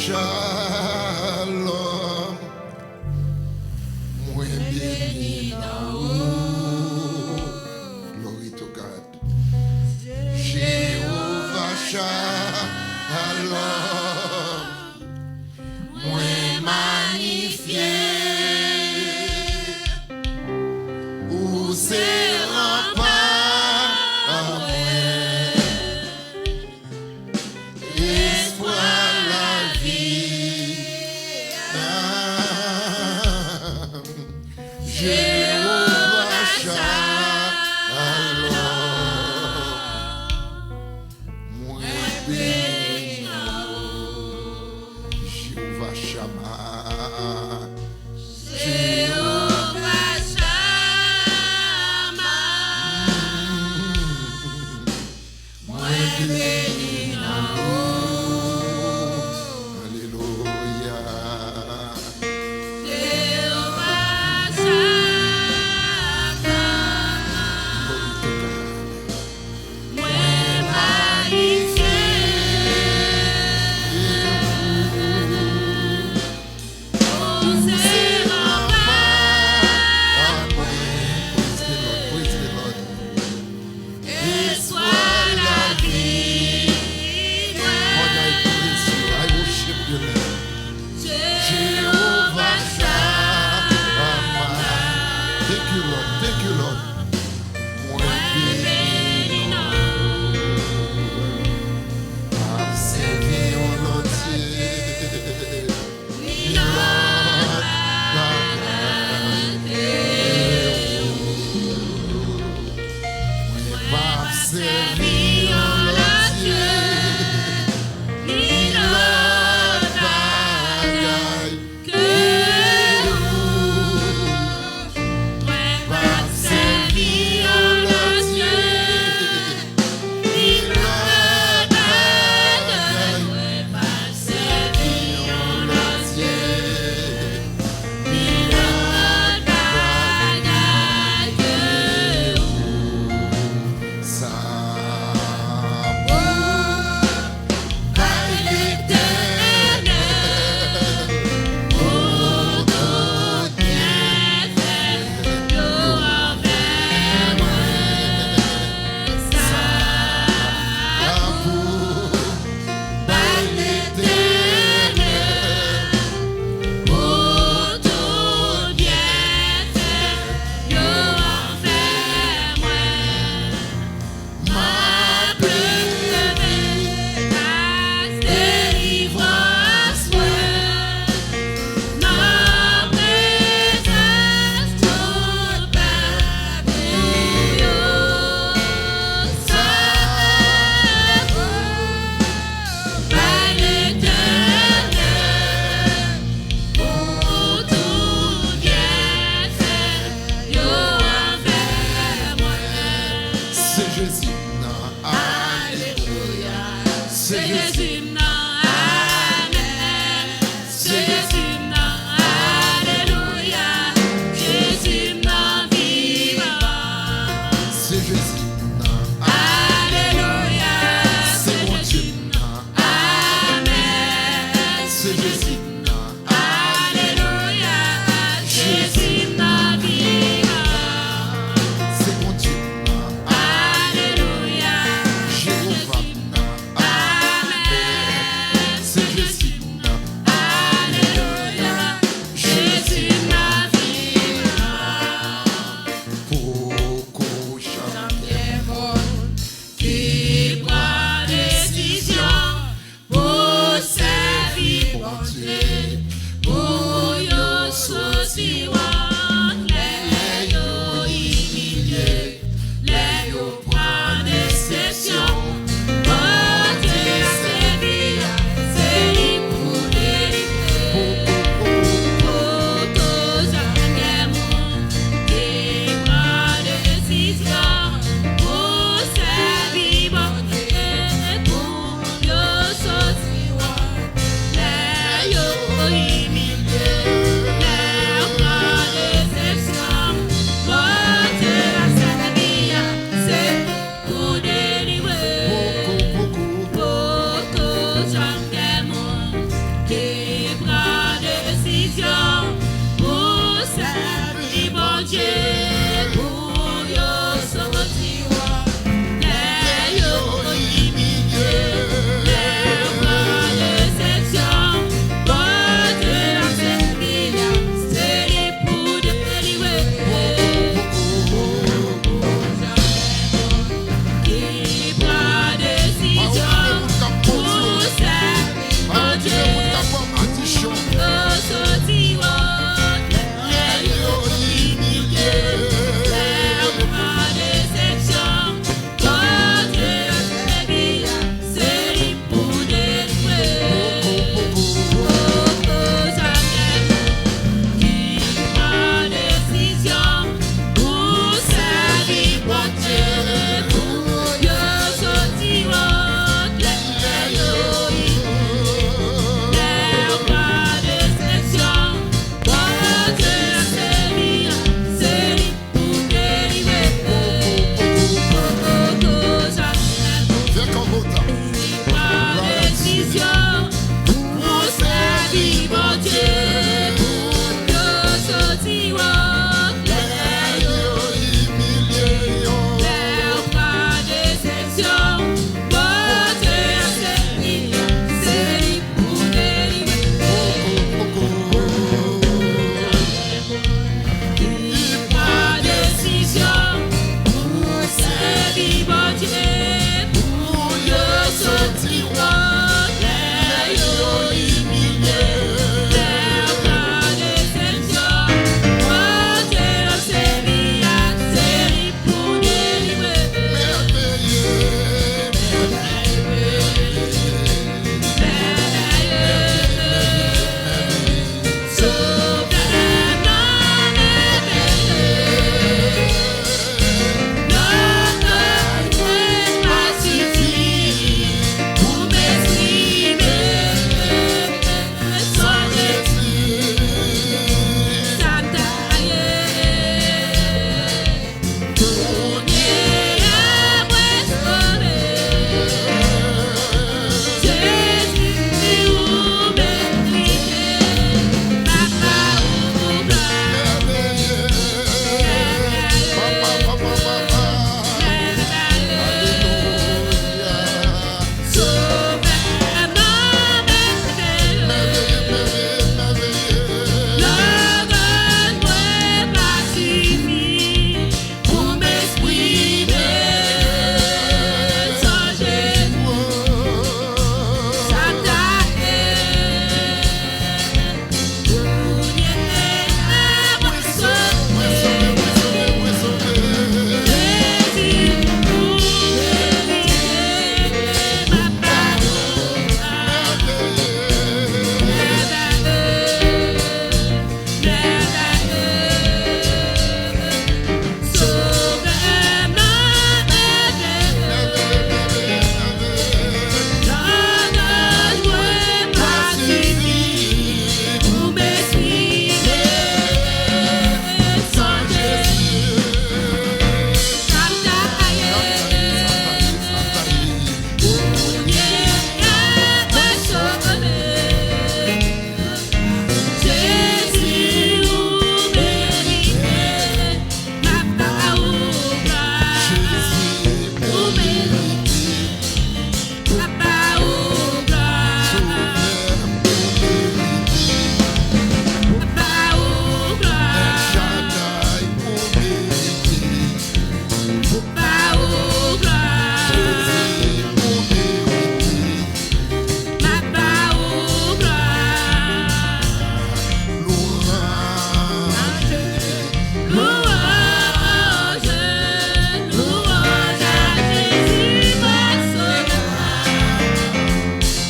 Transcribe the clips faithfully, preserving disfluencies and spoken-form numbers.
Shalom. Mwen beni nan ou. Glory to God. Jewova Shalom. Mwen manifye. Ou se ranpa mwen. Espwa lavi m. Jewova Shalom. Mwen beni w. Jewova Shama. Jewova Shama. Mwen beni nan ou. Alelouya. Jewova Shama. Glory to God. Mwen manifye. Ou se ranpa mwen. Praise the Lord, praise the Lord. Espwa lavi mwen. Lord, I praise you, I worship your name. Jewova Shama. Thank you, Lord, thank you, Lord. Mwen beni non ou. M ap sèvi yon lòt Dye. Ni lòt bagay ke ou. Mwen p ap sèvi yon lòt Dye. Ni lòt bagay ke ou. Mwen p ap sèvi yon lòt Dye. Ni lòt bagay. Mwen p ap sèvi yon lòt Dye. Ni lòt bagay ke ou. Sa pou bay Letènèl pou tout byenfè yo anvè mwen. Sa pou bay Letènèl pou tout byenfè yo anvè mwen. M ap leve gras delivrans mwen nan prezans tout pèp ou yo. Sa pou bay Letènèl pou tout byenfè yo anvè mwen. Se Jezi m nan, alelouya. Se Jezi m nan, amèn. Se Jezi m nan, alelouya. Jezi m nan vivan. Se Jezi m nan, alelouya. Se Bondye m nan, amèn. Se Jezi m nan, alelouya. Jezi m nan vivan. Se Bondye m nan, alelouya. Jewova m nan, amèn.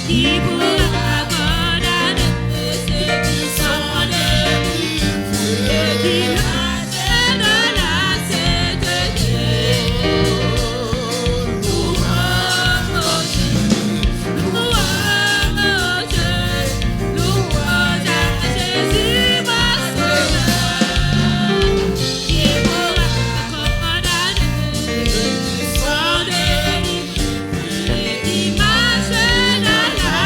Qui pourra condamner ceux qui sont délivrés et qui marchent dans la sainteté? Louange, louange, louange à Jésus, mon Sauveur. Qui pourra condamner ceux qui sont délivrés et qui marchent dans la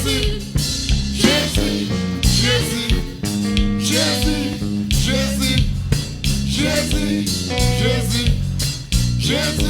Jezi, Jezi, Jezi, Jezi, Jezi, Jezi, Jezi,